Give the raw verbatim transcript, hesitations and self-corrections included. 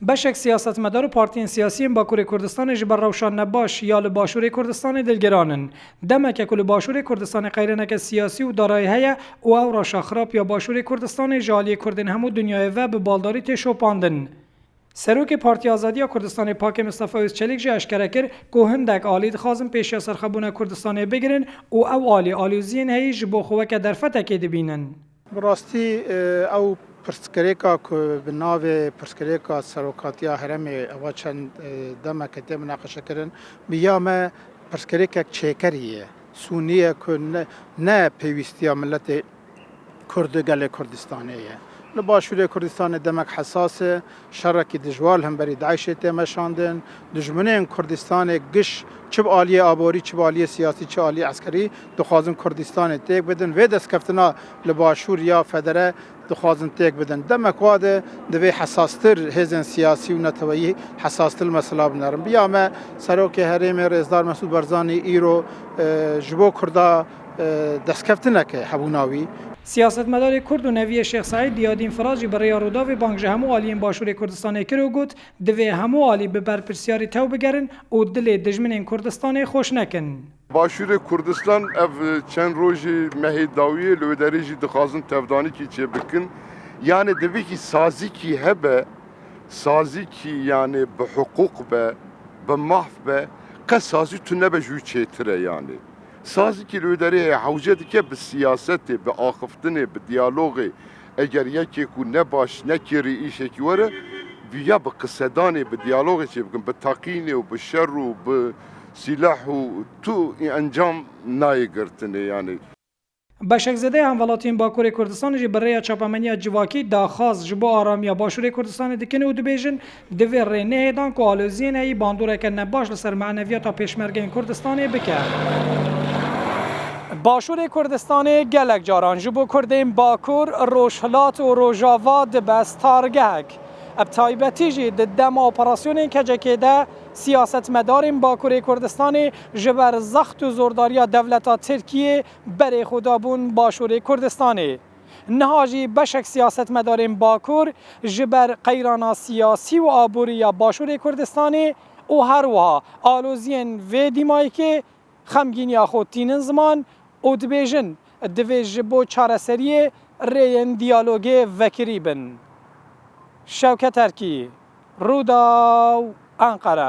Beşek siyasetmedar û partiyên siyasî yên Bakurê Kurdistanê ji ber rewşa nebaş ya li Başûrê Kurdistanê dilgiran in. Demeke ku li Başûrê Kurdistanê qeyreneke siyasî û darayî heye û ew rewşa xirab ya Başûrê Kurdistanê ji aliyê Kurdên hemû dinyayê ve bi baldarî tê şopandin. Serokê Partiya Azadiya Kurdistanê Pakê Mistefa Ozçelîk jî eşkere kir ku hindek alî dixwazin pêşiya serxwebûna Kurdistanê bigirin û ew alî aloziyên heyî ji bo xwe weke derfetekê dibînin. Bi rastî, e, ew pirsgirêka ku bi navê pirsgirêka serokatiya herêmê ewa çend, e, demeke tê minaqeşekirin, bi ya me pirsgirêkek çêkerî ye. Sûnî ye ku ne, ne pêwîstiya miletê Kurd û gelê Kurdistanê ye. Li Başûrê Kurdistanê demek hesas e, şerekî dijwar li hemberî DAIŞê tê meşandin. Dijminên Kurdistanê giş çi bi aliyê aborî, çi bi aliyê siyasî, çi aliyê eskerî dixwazin Kurdistanê têk bidin. Vê destkeftina li Başûr ya federe dixwazin têk bidin. Demek wa de divê hesastir hêzên siyasî û neteweyî hesastir li mesela binerin. Bi ya me Serokê Herêmê Rêzdar Mesûd Barzanî îro, e, ji bo Kurda, e, destkeftineke hebûna wî. Siyasetmedarê Kurd û Neviyê Şêx Seîd Diyadîn Firat jî bi rêya Rûdawê bang ji hemû aliyên Başûrê Kurdistanê kir û got, divê hemû alî bi berpirsiyarî tew bigerin û dilê dijminên Kurdistanê xweş nekin. Başûrê Kurdistan ev çend rojî mehê dawiyê li wê derê jî dixwazin tevdanîkî çê bikin. Yani divê kî sazîkî hebe, sazîkî yani bi hiqûq be, bi maf be, qe sazî tune be ji wî çêtir e yani. Sazîkî li wê derê heye hewce dike bi siyasetê, bi axiftinê, bi diyalogê. Eger yekê ku ne baş, ne kêrî îşekî were, bi ya bi qisedanê, bi diyalogê çê bikin, bi teqînê û bi şer û bi sîleh û tu encam nayê girtinê yani. Beşek zêde ya hemwelatiyên Bakurê Kurdistanê jî bi rêya çapemeniya civakî daxwaz ji bo aramiya Başûrê Kurdistanê dikin û dibêjin, divê rê nehêdan ku aloziyên heyî bandoreke nebaş li ser maneviyata pêşmergeyên Kurdistanê bike. Başûrê Kurdistanê gelek caran ji bo Kurdên Bakur, Rojhilat û Rojava dibe stargehek. Bi taybetî jî di dema operasyonên K C K'ê de siyasetmedarên Bakurê Kurdistanê ji ber zext û zordariya dewleta Tirkiyê berê xwe dabûn Başûrê Kurdistanê. Niha jî beşek siyasetmedarên Bakur ji ber qeyrana siyasî û aborî ya Başûrê Kurdistanê û her wiha aloziyên vê dîmayikê xemgîniya xwe tînin ziman û dibêjin, divê ji bo çareseriyê rêyên diyalogê vekirî bin. Şewket Erkî, Rûdaw, Enqere.